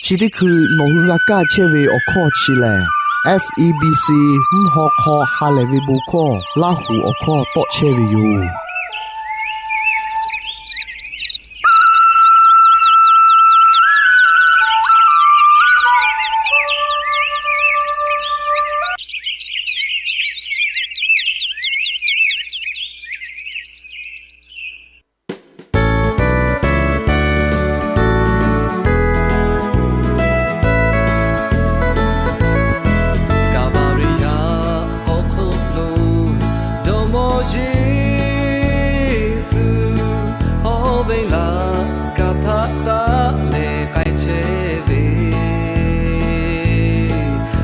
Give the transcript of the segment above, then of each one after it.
Chi teˇ hkui nawˬ hui g'a kaˇ chehˇ ve awˬ hkawˇ chi lehˬ, F E B C mvuhˇ haw hk'aw ha lehˬ ve bon hkawˇ Laˇ huˍ awˬ hkawˇ tawˆ chehˇ ve yoˬ. Kaˍvaˍriˍ yaˇ awˬ hk'oˆ lo, Jawˇmawˇ Yeˍsuˆ hawˉ ve laꞈ ka htaꞈ taˆ leh k'ai chehˇ ve,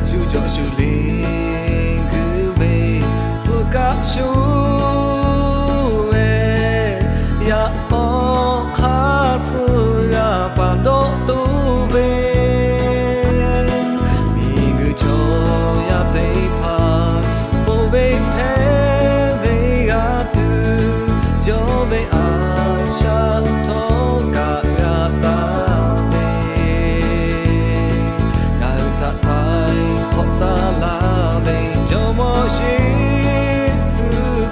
shu jawꞈ shu liꞈ guiˇ ve, suh kaˆ shuˍ ve, yaꞈ k'aw hk'aˇ suh g'a pa dawˆ tuˬ ve, miˬguiˬ chaw yaˇ teˇ hpaˍ ponˬ ve hpehꞈ ve g'a tuˬ, yawˇ ve a shaꞈ htawˇ kaꞈ g'a taˍ ve, ngaˬ hui htaꞈ htaiˍ hk'awꞈ taˍ laˇ ve Jawˇmawˇ Yeˍsuˆ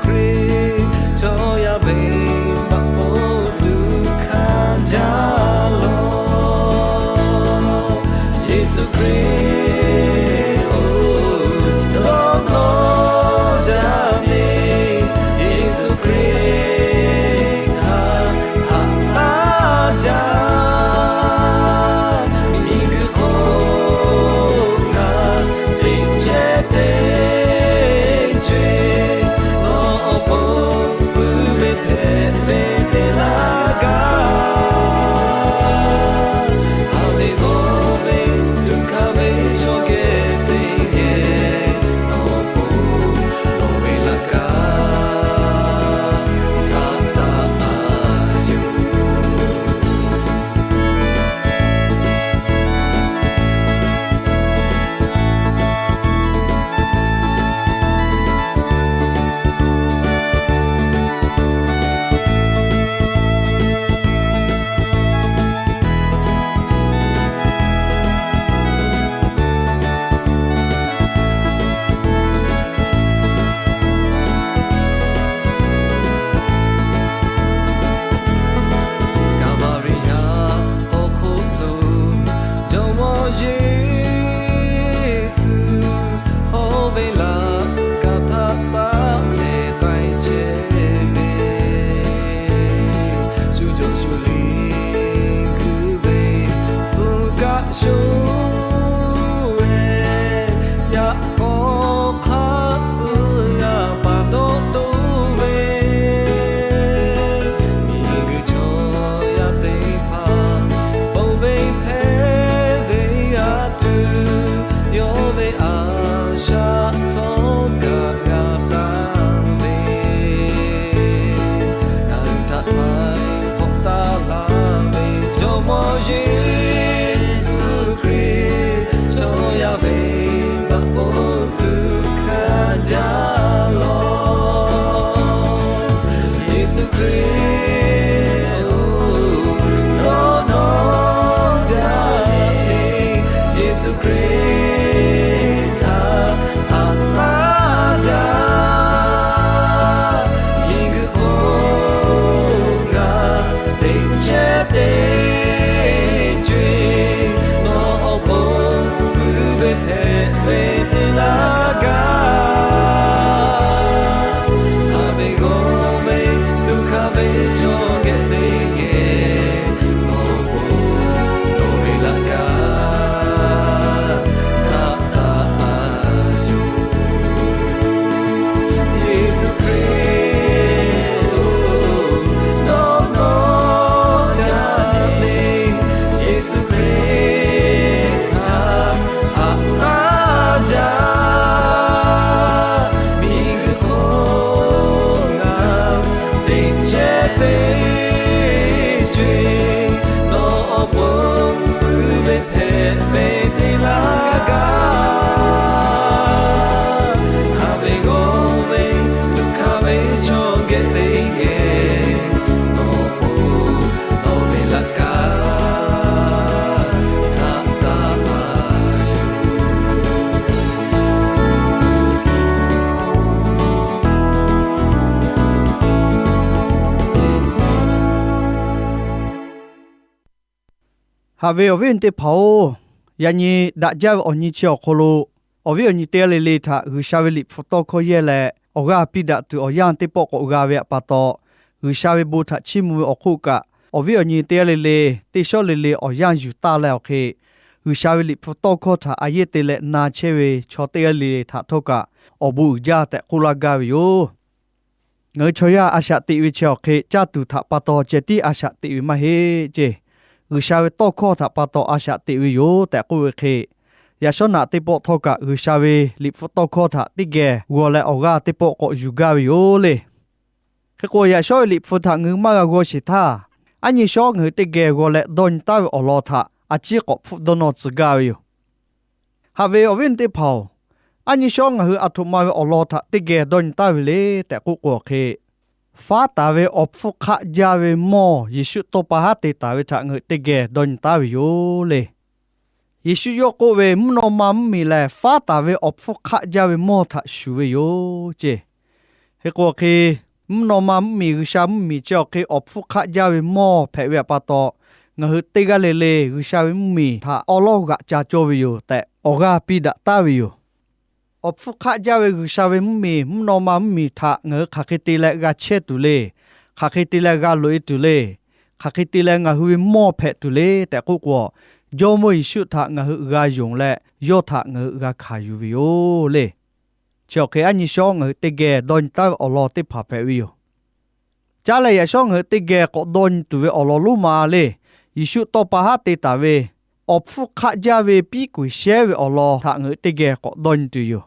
Haꞈ ve awˬ viˉ awˬ nyi teˇ hpaˍ-oˬ, yaꞈ nyi daꞈ jaˇ ve awˬ nyi chi awˬ hk'aw lo, awˬ viˉ awˬ nyi teˇ g'aˇ le le htaꞈ G'uiˬsha ve Liꞈ hpu tawˇ hkawˇ yehˇ leh, awˬ g'aˇ piˇ daꞈ tuˬ awˬ yanˇ teˇ pawˆ k'awꞈ g'a ve htaꞈ pa taw, G'uiˬsha ve bon htaꞈ chiˇ mvuh ve awˬ hk'oˆ kaꞈ, awˬ viˉ awˬ nyi teˇ g'aˇ le le, teˇ shawˉ le le awˬ yanˇ yuˬ taˇ leh awˬ hk'e, G'uiˬsha ve Liꞈ hpu tawˇ hkawˇ htaꞈ a yehˇ te leh na chehˇ ve chaw teˇ g'aˇ le le htaꞈ htawˇ kaꞈ awˬ bon uiˍ jaˇ tehꞈ k'oˆ laˇ gaˇ ve yoˬ. Ngaˬ hui chaw yaˇ a shaꞈ teꞈ ve chi awˬ hk'e caˇ tuˬ htaꞈ pa taw ceh tiˉ a shaꞈ teꞈ ve maˇ heˆ ceˇ. G'uiˬsha ve tawˇ hkawˇ htaꞈ pa taw a shaꞈ teꞈ ve yoˬ tehꞈ k'oˆ ve hk'e, yaꞈ shawˉ naꞈ teˇ pawˆ htawˇ kaꞈ G'uiˬsha ve Liꞈ hpu tawˇ hkawˇ htaꞈ teˇ geh g'aw leh awˬ g'aˇ teˇ pawˆ k'awꞈ yuˬ gaˇ ve yoˬ le. Hk'e k'o, yaꞈ shawˉ ve Liꞈ hpu htaꞈ ngaˬ hui maˇ g'a g'aw sheˍ htaˇ, aˉ nyi shawˉ ngaˬ hui teˇ geh g'aw leh dawˇ nyi taˉ ve awˬ lawn htaꞈ a ciˉ k'awꞈ hpfuhˆ dawˇ nawˇ tcuh gaˇ ve yoˬ. Haꞈ ve awˬ viˉ awˬ nyi teˇ hpaˍ-oˬ, aˉ nyi shawˉ ngaˬ hui aˬ htoꞈ ma ve awˬ lawn htaꞈ teˇ geh dawˇ nyi taˉ ve le tehꞈ k'oˆ k'o hk'e, faˉ taˍ ve awˬ hpfuhˇ hk'aˆ jaˇ ve mawˇ Yeˍsuˆ tawˇ pa haˉ te taˍ ve htaꞈ ngaˬ hui teˇ geh dawˇ nyi taˉ ve yoˬ le. Yeˍsuˆ yawˇ k'oˆ ve, mvuhˇ naw ma mvuhˇmiˬ lehˬ faˉ taˍ ve awˬ hpfuhˇ hk'aˆ jaˇ ve mawˇ htaꞈ shuˍ ve yoˬ ceˇ. Hk'e k'o hk'e, mvuhˇ naw ma mvuhˇmiˬ, G'uiˬsha mvuhˇmiˬ chi awˬ hk'e awˬ hpfuhˇ hk'aˆ jaˇ ve mawˇ hpehꞈ ve htaꞈ pa taw, ngaˬ hui teˇ g'aˇ le le G'uiˬsha ve mvuhˇmiˬ htaꞈ awˉ lawˉ g'aꞈ ca cawˇ ve yoˬ tehꞈ awˬ g'aˇ piˇ daꞈ taˍ ve yoˬ. Awˬ hpfuhˇ hk'aˆ jaˇ ve G'uiˬsha ve mvuhˇmiˬ mvuhˇ naw ma mvuhˇmiˬ htaꞈ ngaˬ hui hk'aˬ hk'e te leh g'a chehˇ tuˬ le, hk'aˬ hk'e te leh g'a loꞈ-e tuˬ le, hk'aˬ hk'e te leh ngaˬ hui ve mawˇ hpehꞈ tuˬ le tehꞈ k'oˆ k'o, Jawˇmawˇ Yeˍsuˆ htaꞈ ngaˬ hui g'a yonˍ leh yawˇ htaꞈ ngaˬ hui g'a hkanˍ yuˬ ve yoˬ le. Chi awˬ hk'e aˉ nyi shawˉ ngaˬ hui teˇ geh dawˇ nyi taˉ ve awˬ lawn teˇ hpaˍ hpehꞈ ve yoˬ. Caˉ leh yaꞈ shawˉ ngaˬ hui teˇ geh k'awꞈ dawˇ nyi tuˬ ve awˬ lawn lonˉ ma le, Yeˍsuˆ tawˇ pa haˉ te taˍ ve awˬ hpfuhˇ hk'aˆ jaˇ ve piˉ kuiˬ shehnˉ ve awˬ lawn htaꞈ ngaˬ hui teˇ geh k'awꞈ dawˇ nyi tuˬ yoˬ.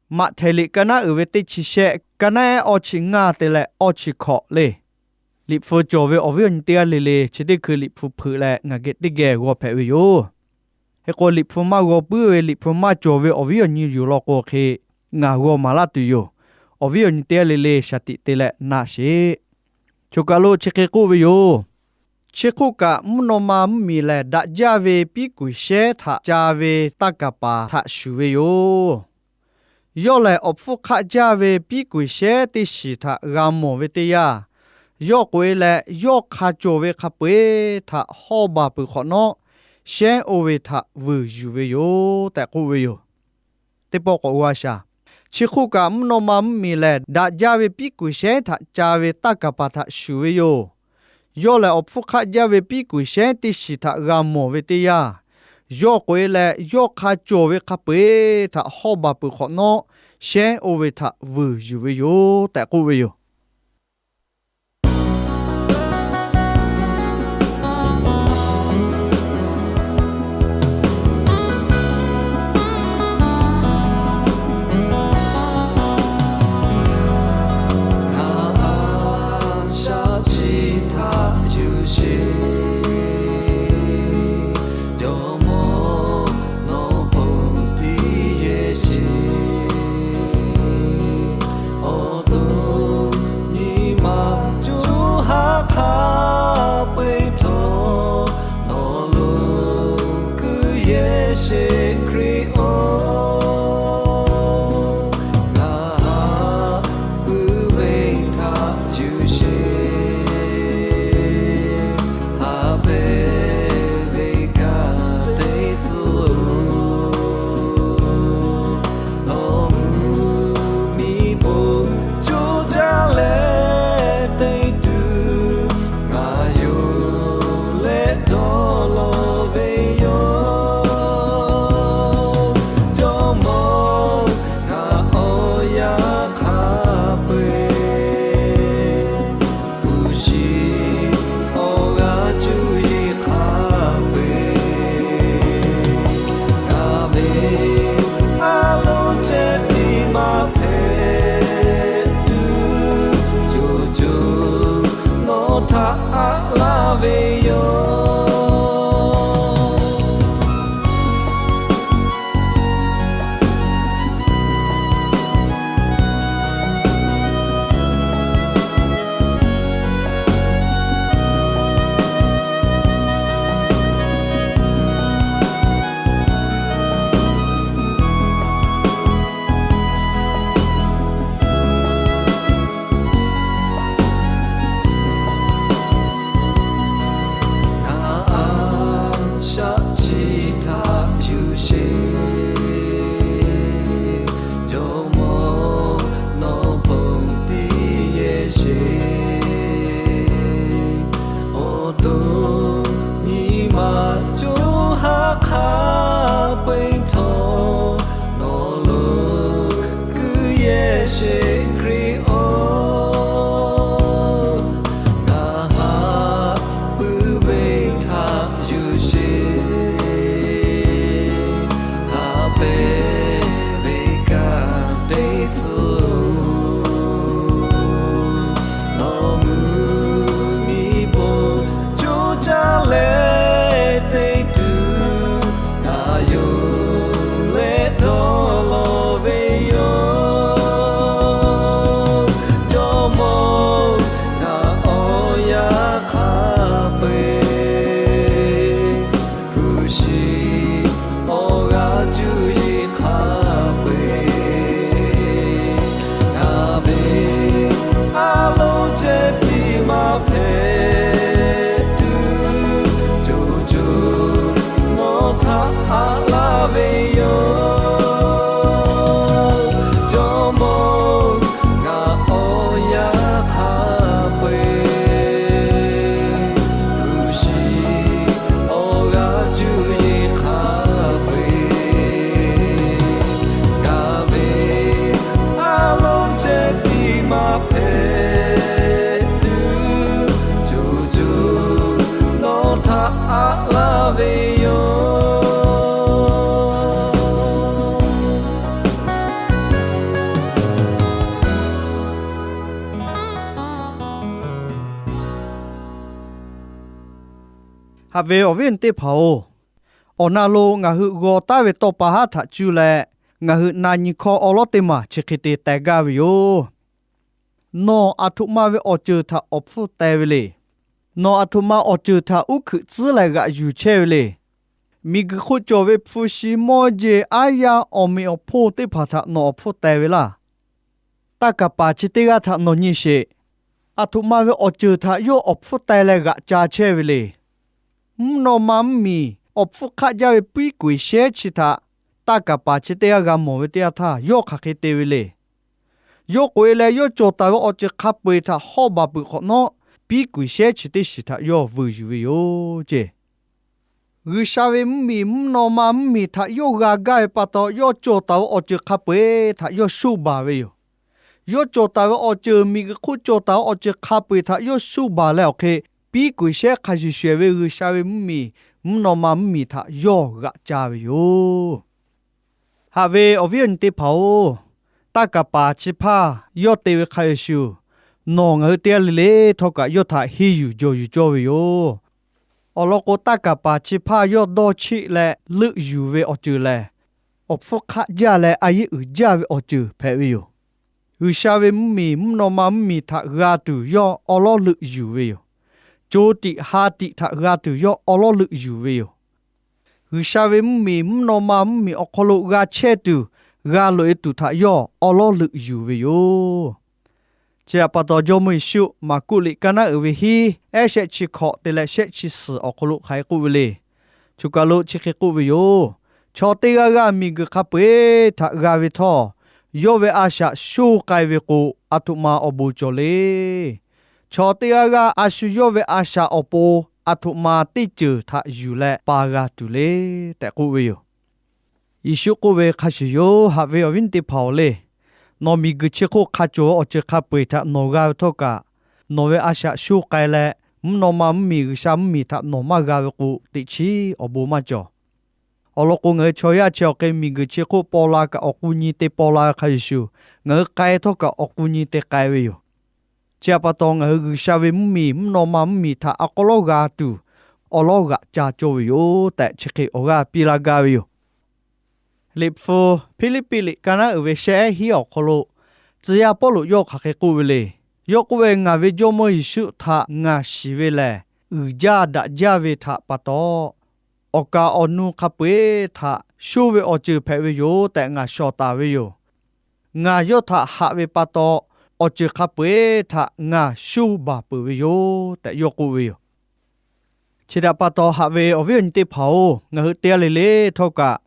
Maꞈhtehˍ liꞈ ka naˉ uiˍ ve teˇ chi shehˆ, ka naˉ ehˉ awˇ chi ngaˇ te leh awˇ chi hkawꞈ le. Liꞈ hpu cawˬ ve awˬ viˉ awˬ nyi teˇ g'aˇ le le, chi teˇ hkui Liꞈ hpu hpeuꞈ leh ngaˬ geh teˇ geh g'aw hpehꞈ ve yoˬ. Hk'e k'o, Liꞈ hpu maˇ g'aw puiˉ ve, Liꞈ hpu maˇ cawˬ ve awˬ viˉ awˬ nyi yoˬ law k'o hk'e, ngaˬ g'aw maˍ laˇ tuˬ yoˬ. Awˬ viˉ awˬ nyi teˇ g'aˇ le le shaˍ tiꞈ te leh naˆ sheˍ. Choˬ kaˬ lo chi hk'e k'oˆ ve yoˬ. Chi hk'oˆ kaꞈ, mvuhˇ naw ma mvuhˇmiˬ lehˬ daꞈ jaˇ ve piˉ kuiˬ shehnˉ htaꞈ ca ve taˇ kaˍ paˍ htaꞈ shuˍ ve yoˬ. Yawˇ lehˬ, awˬ hpfuhˇ hk'aˆ jaˇ ve piˉ kuiˬ shehnˉ teˇ shiˍ htaꞈ g'a mawˬ ve teˇ yanˇ, yawˇ k'oꞈ-e leh yawˇ hk'a cawˬ ve hk'a peu-eˬ htaꞈ hawˇ baˬ peuˬ hk'awꞈ nawˉ, shehnˉ oˇ ve htaꞈ vuiˬ yuˬ ve yoˬ tehꞈ k'oˆ ve yoˬ. Teˇ pawˆ k'awꞈ g'a shaˍ. Chi hk'oˆ kaꞈ, mvuhˇ naw ma mvuhˇmiˬ lehˬ daꞈ jaˇ ve piˉ kuiˬ shehnˉ htaꞈ ca ve taˇ kaˍ paˍ htaꞈ shuˍ ve yoˬ. Yawˇ lehˬ, awˬ hpfuhˇ hk'aˆ jaˇ ve piˉ kuiˬ shehnˉ teˇ shiˍ htaꞈ g'a mawˬ ve teˇ yanˇ, yawˇ k'oꞈ-e leh yawˇ hk'a cawˬ ve hk'a peu-eˬ htaꞈ hawˇ baˬ peuˬ hk'awꞈ nawˉ, shehnˉ oˇ ve htaꞈ vuiˬ yuˬ ve yoˬ tehꞈ k'oˆ ve yoˬ. Ngaˬ aˬ shaꞈ chi htaꞈ yuˬ sheˍ. Jawˇmawˇ nawˬ ponˬ tiˉ yehˇ sheˍ. Awˬ to Haꞈ ve awˬ viˉ awˬ nyi teˇ hpaˍ-oˬ, awˬ na lo ngaˬ hui g'aw taˉ ve tawˇ pa haˉ htaꞈ cuˇ leh, ngaˬ hui na nyi hkawˇ awˉ lawˉ teˇ maˬ chi hk'e te teh gaˇ ve yoˬ. Nawˬ aˬ htoꞈ ma ve awˬ ceuˬ htaꞈ awˬ hpfuhˇ teh ve le. Nawˬ aˬ htoꞈ ma awˬ ceuˬ htaꞈ uˉ hkuiꞈ tcuhˉ leh g'aꞈ yuˬ chehˇ ve le. Miˬguiˬ hk'oˆ cawˬ ve hpu shi mawˇ jeˬ aˉ yaˇ awˬ meꞈ awˬ hponˇ teˇ hpaˍ htaꞈ nawˬ awˬ hpfuhˇ teh ve laˇ. Taˇ kaˍ paˍ chi teˇ g'aˇ htaꞈ nawˬ nyi sheˍ. Aˬ htoꞈ ma ve awˬ ceuˬ htaꞈ yawˇ awˬ hpfuhˇ teh leh g'aꞈ ca chehˇ ve le. Mvuhˇ naw ma mvuhˇmiˬ awˬ hpfuhˇ hk'aˆ jaˇ ve piˉ kuiˬ shehˉ chi htaꞈ taˇ kaˍ paˍ chi teˇ g'aˇ g'a mawˬ ve teˇ yanˇ htaˇ, yawˇ hk'aˬ hk'e te ve le. Yawˇ k'oꞈ-e leh yawˇ cawˬ taˍ ve awˬ ceuˬ hk'a peu-eˬ htaꞈ hawˉ baˬ peuˬ hk'awꞈ nawˉ, piˉ kuiˬ shehˉ chi teˇ shiˍ htaꞈ yawˇ vuiˬ yuˬ ve yoˬ ceˇ. G'uiˬsha ve mvuhˇmiˬ mvuhˇ naw ma mvuhˇmiˬ htaꞈ yawˇ g'a gaˇ ve pa taw, yawˇ cawˬ taˍ ve awˬ ceuˬ hk'a peu-eˬ htaꞈ yawˇ shoˇ baˬ ve yoˬ. Yawˇ cawˬ taˍ ve awˬ ceuˬ, miˬguiˬ hk'oˆ cawˬ taˍ ve awˬ ceuˬ hk'a peu-eˬ htaꞈ yawˇ shoˇ baˬ leh awˬ hk'e, piˉ kuiˬ shehˉ hk'a shuˍ shuˍ ve G'uiˬsha ve mvuhˇmiˬ mvuhˇ naw ma mvuhˇmiˬ htaꞈ yawˇ g'aꞈ ca ve yoˬ. Haꞈ ve awˬ viˉ awˬ nyi teˇ hpaˍ-oˬ, taˇ kaˍ paˍ chi hpaˇ yawˇ te ve hk'a shuˍ shuˍ, nawˬ ngaˬ hui teˇ g'aˇ le le htawˇ kaꞈ yawˇ htaꞈ henˇ yuˬ jawˬ yuˬ cawˇ ve yoˬ. Awˬ lawn k'o, taˇ kaˍ paˍ chi hpaˇ yawˇ dawˇ cheˆ leh leuˆ yuˬ ve awˬ ceuˬ lehˬ, awˬ hpfuhˇ hk'aˆ jaˇ leh a yehˉ uiˍ jaˇ ve awˬ ceuˬ hpehꞈ ve yoˬ. G'uiˬsha ve mvuhˇmiˬ mvuhˇ naw ma mvuhˇmiˬ htaꞈ g'a tuˬ yawˇ awˉ lawˉ leuˆ yuˬ ve yoˬ. Co tiꞈ ha tiꞈ htaꞈ g'a tuˬ yawˇ awˉ lawˉ leuˆ yuˬ ve yoˬ. G'uiˬsha ve mvuhˇmiˬ mvuhˇ naw ma mvuhˇmiˬ awˬ hk'aw lo g'a chehˇ tuˬ, g'a loꞈ-e tuˬ htaꞈ yawˇ awˉ lawˉ leuˆ yuˬ ve yoˬ. Chi htaꞈ pa taw, Jawˇmawˇ Yeˍsuˆ Maˍkuˆ liꞈ kaˇ naˉ uiˍ ve hiˉ, ehˉ shehˆ chi hkawꞈ te leh shehˆ chi suhˍ awˬ hk'aw lo hk'aˬ hk'e k'oˆ ve le. Choˬ kaˬ lo chi hk'e k'oˆ ve yoˬ. Chaw teˇ g'aˇ g'aˇ miˬguiˬ hk'a peu-eˬ htaꞈ g'a ve htawˇ, yawˇ ve a shaꞈ shoˇ k'ai ve k'o, aˬ htoꞈ ma awˬ bon cawˬ le. Chaw teˇ g'aˇ g'aˇ a shu yawˇ ve a shaꞈ awˬ pon aˬ htoꞈ ma teˇ ceuˬ htaꞈ yuˬ leh pa g'a tuˬ le tehꞈ k'oˆ ve yoˬ. Yeˍsuˆ k'oˆ ve hk'a shuˍ yoˬ. Haꞈ ve awˬ viˉ teˇ hpaˍ-oˬ le, nawˬ miˬguiˬ chi hk'oˆ hk'a cawˬ ve awˬ ceuˬ hk'a peu-eˬ htaꞈ nawˬ g'a ve htawˇ kaꞈ, nawˬ ve a shaꞈ shoˇ k'ai leh, mvuhˇ naw ma mvuhˇmiˬ G'uiˬsha mvuhˇmiˬ htaꞈ nawˬ maˇ g'a ve k'o, teꞈ chiˉ awˬ bon maˇ cawˬ. Awˬ lawn k'o, ngaˬ hui chaw yaˇ chi awˬ hk'e miˬguiˬ chi hk'oˆ paw la kaꞈ awˬ k'u nyi te paw la ve hk'a shuˍ shuˍ, ngaˬ hui k'ai htawˇ kaꞈ awˬ k'u nyi te k'ai ve yoˬ. Chi htaꞈ pa taw, ngaˬ hui G'uiˬsha ve mvuhˇmiˬ mvuhˇ naw ma mvuhˇmiˬ htaꞈ a k'aw lawˉ g'a tuˬ, awˬ lawˉ g'aꞈ ca cawˇ ve yoˬ tehꞈ, chi hk'e awˬ g'aˇ piˇ laˇ gaˇ ve yoˬ. Liꞈ hpu Hpiˇliˇpiˆ liꞈ kaˇ naˉ uiˍ ve shehˆ ehˉ hiˉ awˬ hk'aw lo, tcuh yaˇ Pawˇluꞈ yawˇ hk'aˬ hk'e k'oˆ ve le. Yawˇ k'oˆ ve, Ngaˬ ve Jawˇmawˇ Yeˍsuˆ htaꞈ ngaˬ shiˍ ve lehˬ, uiˍ jaˇ daꞈ jaˇ ve htaꞈ pa taw, awˬ kaˍ awˬ nu hk'a peu-eˬ htaꞈ shoˇ ve awˬ ceuˬ hpehꞈ ve yoˬ tehꞈ ngaˬ shawˍ taˍ ve yoˬ. Ngaˬ yawˇ htaꞈ haꞈ ve pa taw, awˬ ceuˬ hk'a peu-eˬ htaꞈ ngaˬ shoˇ baˬ peuˬ ve yoˬ tehꞈ yawˇ k'oˆ ve yoˬ. Chi htaꞈ pa taw, haꞈ ve awˬ viˉ awˬ nyi teˇ hpaˍ-oˬ, ngaˬ hui teˇ g'aˇ le le htawˇ kaꞈ,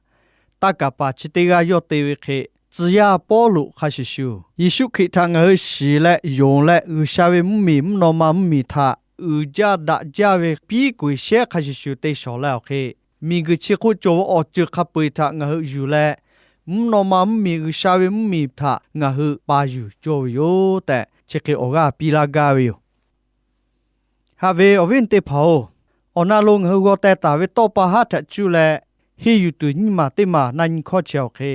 taˇ kaˍ paˍ chi teˇ g'aˇ yawˇ te ve hk'e, tcuh yaˇ Pawˇluꞈ hk'a shuˍ shuˍ, Yeˍsuˆ Hkriꞈ htaꞈ ngaˬ hui shiˍ leh yonˍ leh, G'uiˬsha ve mvuhˇmiˬ mvuhˇ naw ma mvuhˇmiˬ htaꞈ uiˍ jaˇ daꞈ jaˇ ve piˉ kuiˬ shehˉ hk'a shuˍ shuˍ te shawˍ leh awˬ hk'e, miˬguiˬ chi hk'oˆ cawˬ ve awˬ ceuˬ hk'a peu-eˬ htaꞈ ngaˬ hui yuˬ leh, mvuhˇ naw ma mvuhˇmiˬ G'uiˬsha ve mvuhˇmiˬ htaꞈ ngaˬ hui pa yuˬ cawˇ ve yoˬ tehꞈ, chi hk'e awˬ g'aˇ piˇ laˇ gaˇ ve yoˬ. Haꞈ ve awˬ viˉ teˇ hpaˍ-oˬ, awˬ na lo ngaˬ hui g'aw teh taˍ ve tawˇ pa haˉ htaꞈ cuˇ leh, henˇ yuˬ tuˬ nyiˇ maˬ teˇ maˬ na nyi hkawˇ chi awˬ hk'e,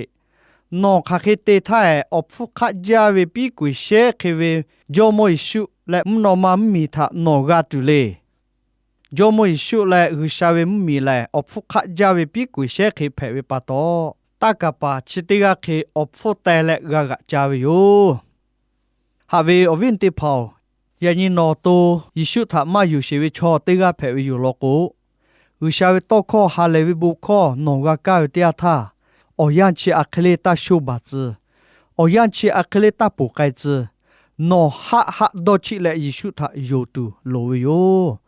nawˬ hk'aˬ hk'e te htaˇ ehˍ, awˬ hpfuhˇ hk'aˆ jaˇ ve piˉ kuiˬ shehˉ hk'e ve Jawˇmawˇ Yeˍsuˆ leh mvuhˇ naw ma mvuhˇmiˬ htaꞈ nawˬ g'a tuˬ le. Jawˇmawˇ Yeˍsuˆ leh G'uiˬsha ve mvuhˇmiˬ lehˬ, awˬ hpfuhˇ hk'aˆ jaˇ ve piˉ kuiˬ shehˉ hk'e hpehꞈ ve pa taw, taˇ kaˍ paˍ chi teˇ g'aˇ hk'e awˬ hpfuhˇ teh leh g'a g'aꞈ ca ve yoˬ. Haꞈ ve awˬ viˉ teˇ hpaˍ-oˬ, yaꞈ nyi nawˬ awˬ to Yeˍsuˆ htaꞈ maˇ yonˍ sheˍ ve chaw teˇ g'aˇ hpehꞈ ve yoˬ law k'o, G'uiˬsha ve tawˇ hkawˇ ha lehˬ ve bon hkawˇ nawˬ g'a kaˇ ve teˇ yanˇ htaˇ, awˬ yanˇ chi aˬ hk'e le taˇ shoˇ baˬ tcuh. Awˬ yanˇ chi aˬ hk'e le taˇ ponˬ k'ai tcuh. Nawˬ haˆ haˆ dawˇ cheˆ leh Yeˍsuˆ htaꞈ yonˍ tuˬ loˍ ve yoˬ.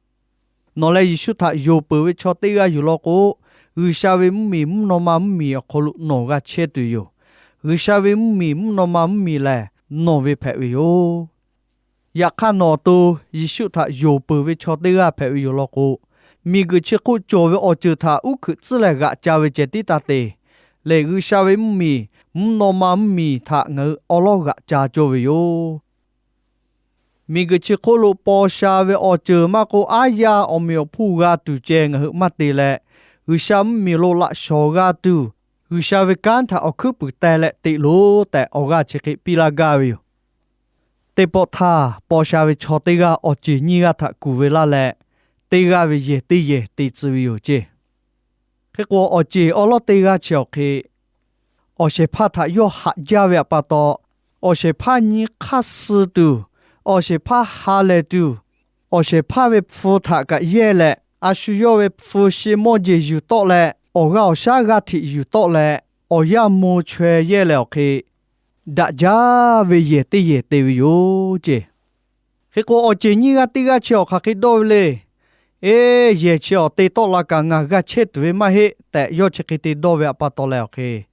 Nawˬ leh Yeˍsuˆ htaꞈ yonˍ peuˬ ve chaw teˇ g'aˇ yoˬ law k'o, G'uiˬsha ve mvuhˇmiˬ mvuhˇ naw ma mvuhˇmiˬ awˬ hk'aw lo nawˬ g'a chehˇ tuˬ yoˬ. G'uiˬsha ve mvuhˇmiˬ mvuhˇ naw ma mvuhˇmiˬ lehˬ, nawˬ ve hpehꞈ ve yoˬ. Yaꞈ hk'aˇ, nawˬ awˬ to Yeˍsuˆ htaꞈ yonˍ peuˬ ve chaw teˇ g'aˇ hpehꞈ ve yoˬ law k'o, miˬguiˬ chi hk'oˆ cawˬ ve awˬ ceuˬ htaꞈ uˉ hkuiꞈ tcuhˉ leh g'aꞈ ca ve ceh tiˉ taˇ te. Lehˬ, G'uiˬsha ve mvuhˇmiˬ mvuhˇ naw ma mvuhˇmiˬ htaꞈ ngaˬ hui awˉ lawˉ g'aꞈ ca cawˇ ve yoˬ. Miˬguiˬ chi hk'oˆ lo paw sha ve awˬ ceuˬ maˇ k'oˆ, aˉ yaˇ awˬ meꞈ awˬ hponˇ g'a tuˬ ceh ngaˬ hui maˇ te leh, G'uiˬsha mvuhˇmiˬ lo laꞈ shawˍ g'a tuˬ, G'uiˬsha ve kanˉ htaꞈ awˬ hkuiˉ puiˍ teh leh teꞈ loˬ tehꞈ, awˬ g'aˇ chi hk'e piˇ laˇ gaˇ ve yoˬ. Teˇ pawˆ htaˇ, paw sha ve chaw teˇ g'aˇ awˬ ceˬ nyiˇ g'aˇ htaꞈ kuˬ ve laˇ leh, teˇ g'aˇ ve yehˬ teˇ yehˬ te tcuh ve yoˬ ceˇ. Hk'e k'o, awˬ ceˬ awˉ lawˉ teˇ g'aˇ chi awˬ hk'e awˬ shehˍ hpaˇ htaꞈ yawˇ haꞈ jaˇ ve htaꞈ pa taw, awˬ shehˍ hpaˇ nyi hk'aˇ suh tuˬ, awˬ shehˍ hpaˇ ha lehˬ tuˬ, awˬ shehˍ hpaˇ ve hpu htaꞈ kaꞈ yehˇ leh, a shu yawˇ ve hpu shi mawˇ jeˬ yuˬ tawˆ leh, awˬ g'aˇ awˬ shaˉ g'aˇ hteꞈ yuˬ tawˆ leh, awˬ yanˇ mo chaweh yehˇ leh awˬ hk'e, daꞈ jaˇ ve yehˬ teˇ yehˬ te ve yoˬ ceˇ. Hk'e k'o, awˬ ceˬ nyiˇ g'aˇ teˇ g'aˇ chi awˬ hk'aˬ hk'e dawˇ ve le. Eˇ, yehˬ chi awˬ te tawˆ la kaꞈ ngaˬ g'a chehˇ tuˬ ve maˇ heˆ tehꞈ yawˇ chi hk'e te dawˇ ve htaꞈ pa taw leh awˬ hk'e,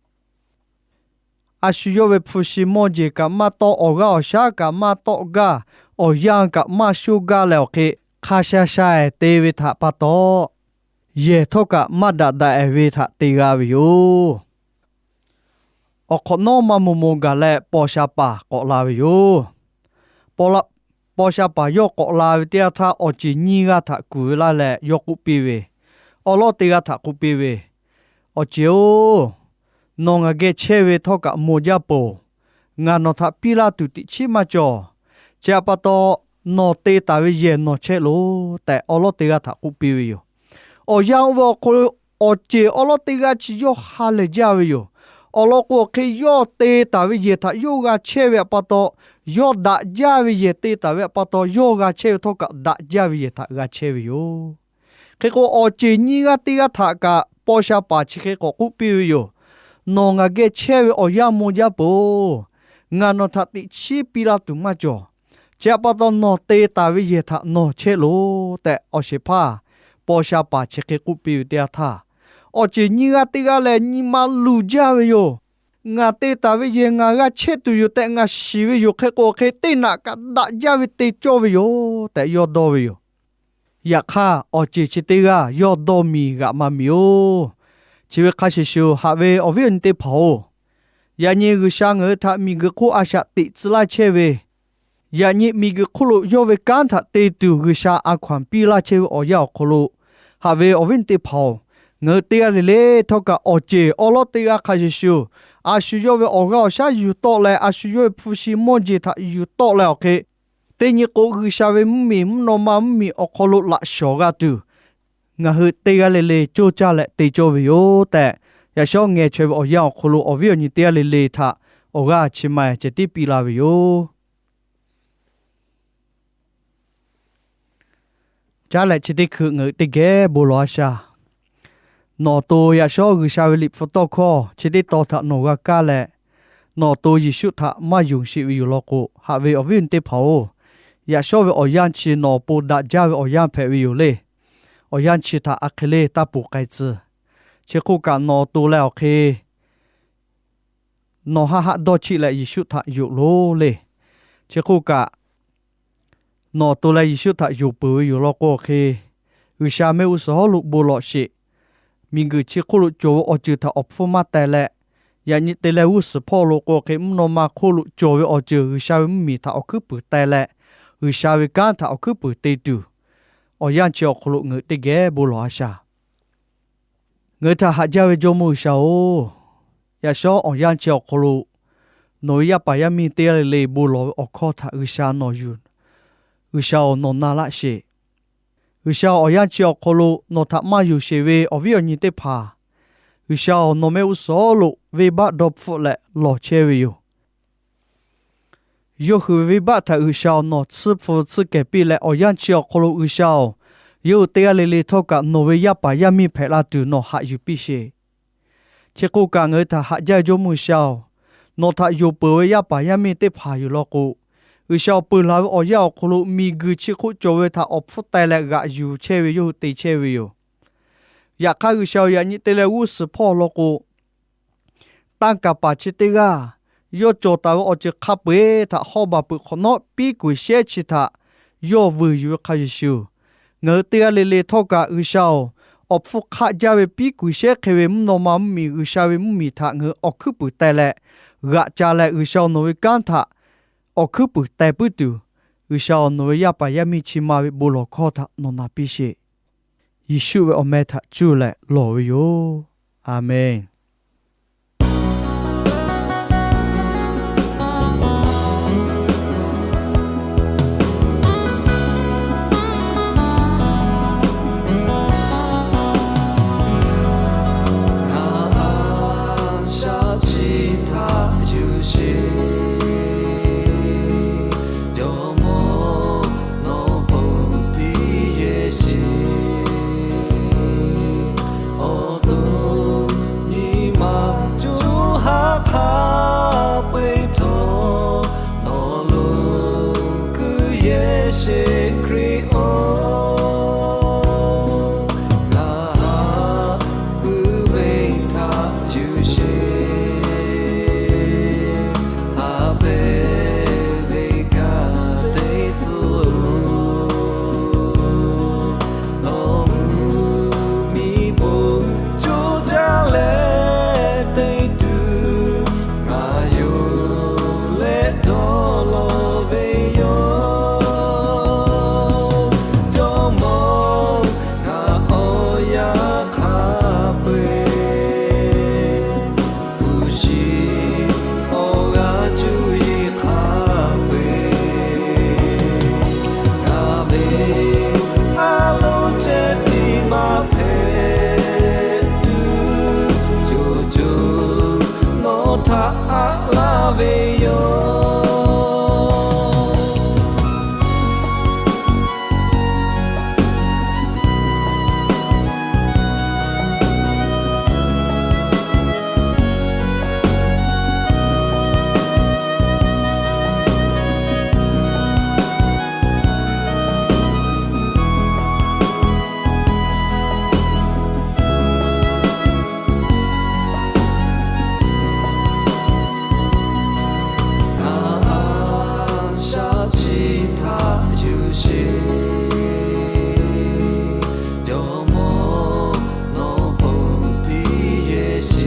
a shu yawˇ ve hpu shi mawˇ jeˬ kaꞈ maˇ tawˆ, awˬ g'aˇ awˬ shaˉ kaꞈ maˇ tawˆ gaˇ, awˬ yanˇ kaꞈ maˇ shoˆ gaˇ leh awˬ hk'e, hk'a sha sha-ehˍ te ve htaꞈ pa taw, yehˬ htawˇ kaꞈ maˇ daꞈ daꞈ-ehˍ ve htaꞈ te g'a ve yoˬ. Awˬ hk'awꞈ nawˉ maˇ maw maw gaˬ leh, paw sha paˍ k'awꞈ la ve yoˬ. Paw sha paˍ yawˇ k'awꞈ la ve teˇ yanˇ htaˇ, awˬ ceˬ nyiˇ g'aˇ htaꞈ kuˬ ve laˇ leh yawˇ k'oˆ piˇ ve, awˉ lawˉ teˇ g'aˇ htaꞈ k'oˆ piˇ ve, Awˬ ceˬ-oˬ, nawˬ ngaˬ geh chehˇ ve htawˇ kaꞈ maw jaˇ peuˬ. Ngaˬ nawˬ htaꞈ piˇ laˇ tuˬ teꞈ chiˉ maˇ cawˬ. Chi htaꞈ pa taw, nawˬ te taˍ ve yehˬ nawˬ chehˇ loˬ tehꞈ, awˉ lawˉ teˇ g'aˇ htaꞈ k'oˆ piˇ ve yoˬ. Awˬ yanˇ oˇ ve awˬ hk'aw lo, awˬ ceˬ awˉ lawˉ teˇ g'aˇ chi yawˇ ha lehˬ jaˇ ve yoˬ. Awˬ lawn k'o, awˬ hk'e yawˇ te taˍ ve yehˬ htaꞈ yawˇ g'a chehˇ ve htaꞈ pa taw, yawˇ daꞈ jaˇ ve yehˬ te taˍ ve htaꞈ pa taw, yawˇ g'a chehˇ ve htawˇ kaꞈ daꞈ jaˇ ve yehˬ htaꞈ g'a chehˇ ve yoˬ. Hk'e k'o, awˬ ceˬ nyiˇ g'aˇ teˇ g'aˇ htaꞈ kaꞈ paw sha paˍ chi hk'e k'awꞈ k'oˆ piˇ ve yoˬ. Nawˬ ngaˬ geh chehˇ ve awˬ yanˇ maw jaˇ peuˬ. Ngaˬ nawˬ htaꞈ teꞈ chiˉ piˇ laˇ tuˬ maˇ cawˬ. Chi htaꞈ pa taw, nawˬ te taˍ ve yehˬ htaꞈ nawˬ chehˇ loˬ tehꞈ, awˬ shehˍ hpaˇ paw sha paˍ chi hk'e k'oˆ piˇ ve teˇ yanˇ htaˇ, awˬ ceˬ nyiˇ g'aˇ teˇ g'aˇ lehˬ nyi ma luˬ jaˇ ve yoˬ. Ngaˬ te taˍ ve yehˬ ngaˬ g'a chehˇ tuˬ yoˬ tehꞈ ngaˬ shiˍ ve yoˬ. Hk'e k'o, hk'e teˇ naꞈ kaꞈ daꞈ jaˇ ve te cawˇ ve yoˬ tehꞈ yawˇ dawˇ ve yoˬ. Yaꞈ hk'aˇ, awˬ ceˬ chi teˇ g'aˇ yawˇ dawˇ miˬ g'aꞈ maˇ miˬ-oˬ. Chi ve hk'a shuˍ shuˍ, haꞈ ve awˬ viˉ awˬ nyi teˇ hpaˍ-oˬ, yaꞈ nyi G'uiˬsha ngaˬ hui htaꞈ miˬguiˬ hk'oˆ a shaꞈ teꞈ tcuh laˇ chehˇ ve, yaꞈ nyi miˬguiˬ hk'oˆ lo yawˇ ve kanˉ htaꞈ te tuˬ G'uiˬsha a hkaw-anˬ piˇ laˇ chehˇ ve awˬ yanˇ awˬ hk'aw lo, haꞈ ve awˬ viˉ awˬ nyi teˇ hpaˍ-oˬ, ngaˬ hui teˇ g'aˇ le le htawˇ kaꞈ awˬ ceˬ awˉ lawˉ teˇ g'aˇ hk'a shuˍ shuˍ, a shu yawˇ ve awˬ g'aˇ awˬ shaˉ yuˬ tawˆ leh, a shu yawˇ ve hpu shi mawˇ jeˬ htaꞈ yuˬ tawˆ leh awˬ hk'e, teˇ nyi k'o, G'uiˬsha ve mvuhˇmiˬ mvuhˇ naw ma mvuhˇmiˬ awˬ hk'aw lo laꞈ shawˍ g'a tuˬ, ngaˬ hui teˇ g'aˇ le le coˇ caˇ leh te cawˇ ve yoˬ tehꞈ, yaꞈ shawˉ ngeh chaweh ve awˬ yanˇ awˬ hk'aw lo awˬ viˉ awˬ nyi teˇ g'aˇ le le htaꞈ awˬ g'aˇ chi ma-ehˬ ceh tiˉ piˇ la ve yoˬ. Caˉ leh chi teˇ hkui ngaˬ hui teˇ geh bon lawˬ-a shaˍ. Nawˬ awˬ to yaꞈ shawˉ G'uiˬsha ve Liꞈ hpu tawˇ hkawˇ chi teˇ tawn htaꞈ nawˬ g'a kaˇ leh, nawˬ awˬ to Yeˍsuˆ htaꞈ maˇ yonˍ sheˍ ve yoˬ law k'o, haꞈ ve awˬ viˉ awˬ nyi teˇ hpaˍ-oˬ, yaꞈ shawˉ ve awˬ yanˇ chi nawˬ awˬ pon daꞈ jaˇ ve awˬ yanˇ hpehꞈ ve yoˬ le. Awˬ yanˇ chi htaꞈ a hk'e le taˇ ponˬ k'ai tcuh. Chi hk'oˆ kaꞈ, nawˬ awˬ to leh awˬ hk'e nawˬ haˆ haˆ dawˇ chiˆ leh Yeˍsuˆ htaꞈ yonˍ loˬ le. Chi hk'oˆ kaꞈ, nawˬ awˬ to leh Yeˍsuˆ htaꞈ yonˍ peuˬ ve yoˬ law k'o hk'e, G'uiˬsha mehˆ g'uˇ suhˍ hawˉ lo bon lawˬ sheˍ. Miˬguiˬ chi hk'oˆ lo cawˬ ve awˬ ceuˬ htaꞈ awˬ hpfuhˇ maˇ teh leh, yaꞈ nyi te leh g'uˇ suhˍ hpawˇ lo k'o hk'e, mvuhˇ naw ma hk'oˆ lo cawˬ ve awˬ ceuˬ G'uiˬsha ve mvuhˇmiˬ htaꞈ awˬ hkuiˉ puiˍ teh leh, G'uiˬsha ve kanˉ htaꞈ awˬ hkuiˉ puiˍ te tuˬ, awˬ yanˇ chi awˬ hk'aw lo ngaˬ hui teˇ geh bon lawˬ-a shaˍ. Ngaˬ hui htaꞈ haꞈ jaˇ ve Jawˇmawˇ G'uiˬsha-oˬ, yaꞈ shawˉ awˬ yanˇ chi awˬ hk'aw lo nawˬ ve yaˇ paˍ yaˇ miˇ teˇ g'aˇ le le bon lawˬ ve awˬ hkawˇ htaꞈ G'uiˬsha nawˬ yuˬ. G'uiˬsha-oˬ, nawˬ na laˇ sheˍ. G'uiˬsha awˬ yanˇ chi awˬ hk'aw lo nawˬ htaꞈ maˇ yonˍ sheˍ ve awˬ viˉ awˬ nyi teˇ hpaˍ, G'uiˬsha-oˬ, nawˬ mehˆ g'uˇ suhˍ hawˉ lo venˇbaˆ dawˇ hpfuhˆ leh lawˬ chehˇ ve yoˬ. Yawˇ hui ve venˇbaˆ htaꞈ G'uiˬsha-oˬ, nawˬ tsuhˇ hpu tsuhˇ kehˬ piˇ leh, awˬ yanˇ chi awˬ hk'aw lo G'uiˬsha-oˬ, yawˇ hui teˇ g'aˇ le le htawˇ kaꞈ nawˬ ve yaˇ paˍ yaˇ miˇ hpehꞈ la tuˬ nawˬ haꞈ yuˬ piˇ sheˍ. Chi hk'oˆ kaꞈ, ngaˬ hui htaꞈ haꞈ jaˇ ve Jawˇmawˇ G'uiˬsha-oˬ, nawˬ htaꞈ yonˍ peuˬ ve yaˇ paˍ yaˇ miˇ teˇ hpaˍ yoˬ law k'o, G'uiˬsha-oˬ, peuˬ laˬ ve awˬ yanˇ awˬ hk'aw lo miˬguiˬ chi hk'oˆ cawˬ ve htaꞈ awˬ hpfuhˇ teh leh g'aꞈ yuˬ chehˇ ve yawˇ hui te chehˇ ve yoˬ. Yaꞈ hk'aˇ, G'uiˬsha-oˬ, yaꞈ nyi te leh g'uˇ suhˍ hpawˇ law k'o, tanˇ kaˍ paˍ chi teˇ g'aˇ yawˇ cawˬ taˍ ve awˬ ceuˬ hk'a peu-eˬ htaꞈ hawˉ baˬ peuˬ hk'awꞈ nawˉ piˉ kuiˬ shehˉ chi htaꞈ yawˇ vuiˬ yuˬ ve hk'a shuˍ shuˍ, ngaˬ hui teˇ g'aˇ le le htawˇ kaꞈ G'uiˬsha-oˬ, awˬ hpfuhˇ hk'aˆ jaˇ ve piˉ kuiˬ shehˉ hk'e ve mvuhˇ naw ma mvuhˇmiˬ G'uiˬsha ve mvuhˇmiˬ htaꞈ ngaˬ hui awˬ hkuiˉ puiˍ teh leh g'aꞈ ca leh, G'uiˬsha-oˬ, nawˬ ve kanˉ htaꞈ awˬ hkuiˉ puiˍ teh puiˉ tuˬ, G'uiˬsha-oˬ, nawˬ ve yaˇ paˍ yaˇ miˇ chi ma ve bon lawˬ hkawˇ htaꞈ nawˬ na piˇ sheˍ. Yeˍsuˆ ve awˬ meh htaꞈ cuˇ leh lawˬ ve yoˬ. Aˍmenˍ. Yeˍsuˆ Hkriꞈ-oˬ, ngaˬ haꞈ puiˉ ve htaꞈ yuˬ sheˍ. Haꞈ pehnˇ ve kanˉ te tcuh-oˬ, nawˬ mvuhˇmiˬ bon coˇ caˇ leh te tuˬ, ngaˬ yonˍ leh dawˇ law ve yoˬ. Jawˇmawˇ, ngaˬ awˬ yanˇ hk'a peu-eˬ hpu shi awˬ g'aˇ cuˇ yiˍ hk'a peu-eˬ, ngaˬ ve aˉ lonˉ ceh tiꞈ maˇ hpehꞈ tuˬ, co co nawˬ htaꞈ aꞈ laˇ ve yoˬ. Ngaˬ a shaꞈ chi htaꞈ yuˬ sheˍ. Jawˇmawˇ, nawˬ ponˬ tiˉ yehˬ sheˍ.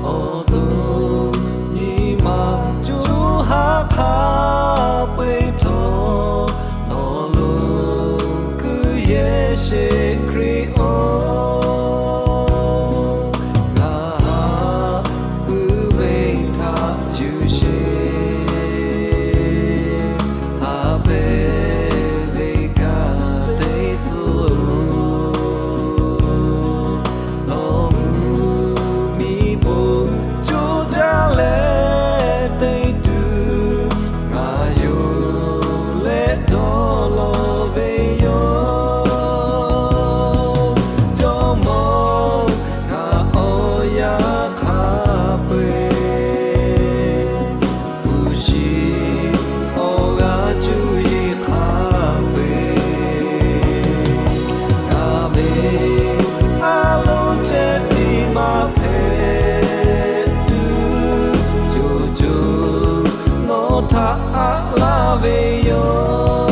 Awˬ to nyi ma co ha hk'a peu-eˬ htawˇ, nawˬ lo kuiˬ yehˬ sheˍ Hkriꞈ-oˬ, ngaˬ haꞈ puiˉ ve htaꞈ yuˬ sheˍ. Haꞈ pehnˇ ve kanˉ te tcuh-oˬ, nawˬ mvuhˇmiˬ bon coˇ caˇ leh te tuˬ, ngaˬ yonˍ leh dawˇ law ve yoˬ. Jawˇmawˇ, ngaˬ awˬ yanˇ hk'a peu-eˬ hpu shi awˬ g'aˇ cuˇ yiˍ hk'a peu-eˬ, ngaˬ ve aˉ lonˉ ceh tiꞈ maˇ hpehꞈ tuˬ, co co nawˬ htaꞈ aꞈ laˇ ve yoˬ.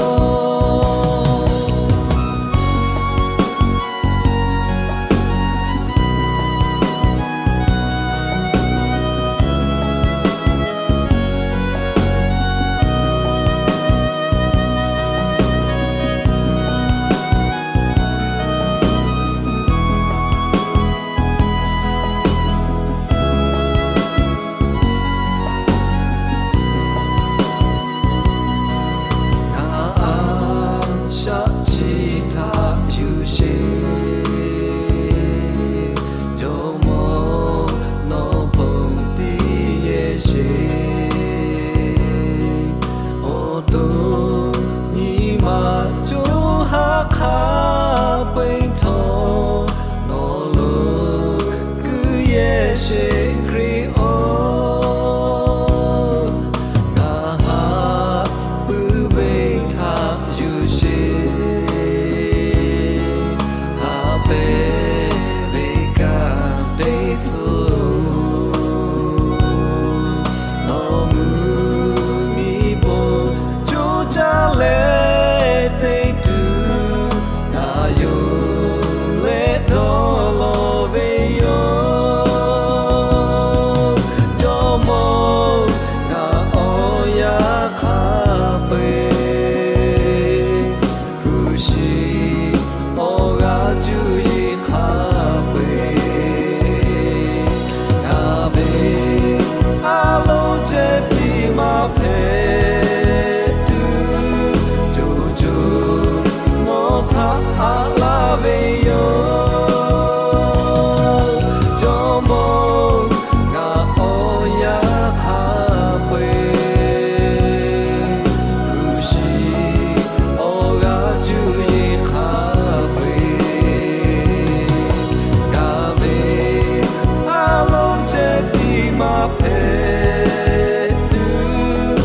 Ngaˬ a shaꞈ chi htaꞈ yuˬ sheˍ. Jawˇmawˇ, nawˬ ponˬ tiˉ yehˬ sheˍ. Awˬ to nyi ma co ha hk'a peu-eˬ htawˇ, nawˬ lo kuiˬ yehˬ sheˍ Hkriꞈ-oˬ, ngaˬ haꞈ puiˉ ve htaꞈ yuˬ sheˍ. Haꞈ pehnˇ ve kanˉ te tcuh-oˬ, nawˬ mvuhˇmiˬ bon coˇ caˇ leh te tuˬ, ngaˬ yonˍ leh dawˇ law ve yoˬ. Jawˇmawˇ, ngaˬ awˬ yanˇ hk'a peu-eˬ hpu shi awˬ g'aˇ cuˇ yiˍ hk'a peu-eˬ, ngaˬ ve aˉ lonˉ ceh tiꞈ maˇ hpehꞈ tuˬ, co co nawˬ htaꞈ aꞈ laˇ ve yoˬ. Jawˇmawˇ, ngaˬ awˬ yanˇ hk'a peu-eˬ hpu shi awˬ g'aˇ cuˇ yiˍ hk'a peu-eˬ, ngaˬ ve aˉ lonˉ ceh tiꞈ maˇ hpehꞈ tuˬ,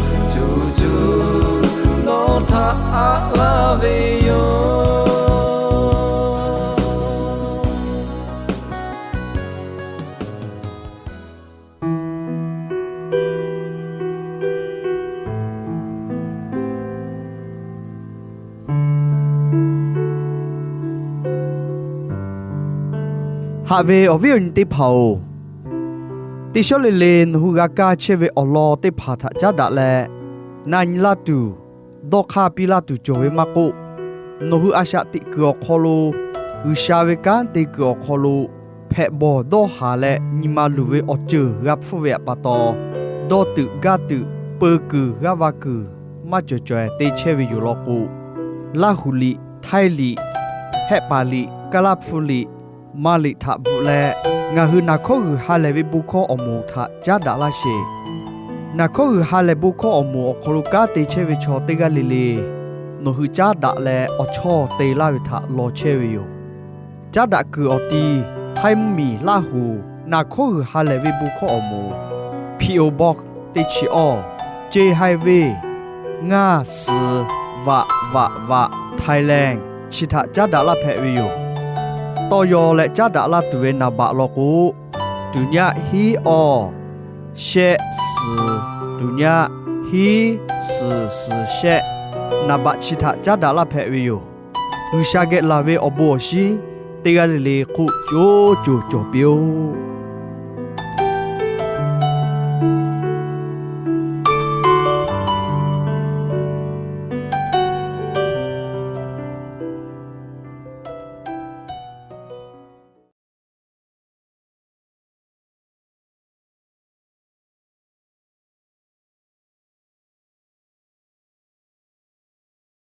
aꞈ laˇ ve yoˬ. Haꞈ ve awˬ viˉ awˬ nyi teˇ hpaˍ-oˬ, teˇ shawˉ le le nawˬ hui g'a kaˇ chehˇ ve awˬ lawn teˇ hpaˍ htaꞈ caˉ daꞈ leh, na nyi laˇ tuˬ, dawˇ hk'aˇ piˇ laˇ tuˬ cawˬ ve maˇ k'oˆ, nawˬ hui a shaꞈ teꞈ kuiˬ awˬ hk'aw lo, G'uiˬsha ve kanˉ te kuiˬ awˬ hk'aw lo, hpehꞈ bawˬ dawˇ haˍ leh nyi ma luˬ ve awˬ ceuˬ g'a hpfuhˇ ve pa taw, dawˇ tuiꞈ gaˇ tuiꞈ peu kuiˬ g'aˇ va kuiˬ maˇ cawˬ caweh te chehˇ ve yoˬ law k'o, Laˇhuˍ liꞈ, Htaiˇ liꞈ, Hehˆ paˍ liꞈ, Kaˇ laˇ hpfuh liꞈ, Maˍ liꞈ htaꞈ bvuhꞈ leh, ngaˬ hui naˬ hkawˉ g'uiˬ ha lehˬ ve bon hkawˇ awˬ moˍ htaꞈ caˉ daꞈ laˇ sheˍ. Naˬ hkawˉ g'uiˬ ha lehˬ bon hkawˇ awˬ moˍ awˬ hk'aw lo kanˉ te chehˇ ve chaw teˇ g'aˇ le le, nawˬ hui caˉ daꞈ leh awˬ chawˇ te laˇ ve htaꞈ law chehˇ ve yoˬ. Caˉ daꞈ kuiˬ awˬ ti, Htaiˇ mvuhˇmiˬ Laˇhuˍ naˬ hkawˉ g'uiˬ ha lehˬ ve bon hkawˇ awˬ moˍ, P O Box teˇ chi awˇ, Ceh Hai Ve, ngaˇ suhˍ vaꞈ vaꞈ vaꞈ, Thailand chi htaꞈ caˉ daꞈ laˇ hpehꞈ ve yoˬ. Tawˇ yaw leh caˉ daꞈ laˇ tuˬ ve naˍ baꞈ law k'o, tuˬ nyaˆ hiˉ awˇ, shehˆ suhˍ, tuˬ nyaˆ hiˉ suhˍ suhˍ shehˆ, naˍ baꞈ chi htaꞈ caˉ daꞈ laˇ hpehꞈ ve yoˬ. G'uiˬsha geh laˬ ve awˬ bon awˬ shinˉ teˇ g'aˇ le le hk'oˆ co co cawˬ piˇ-oˆ.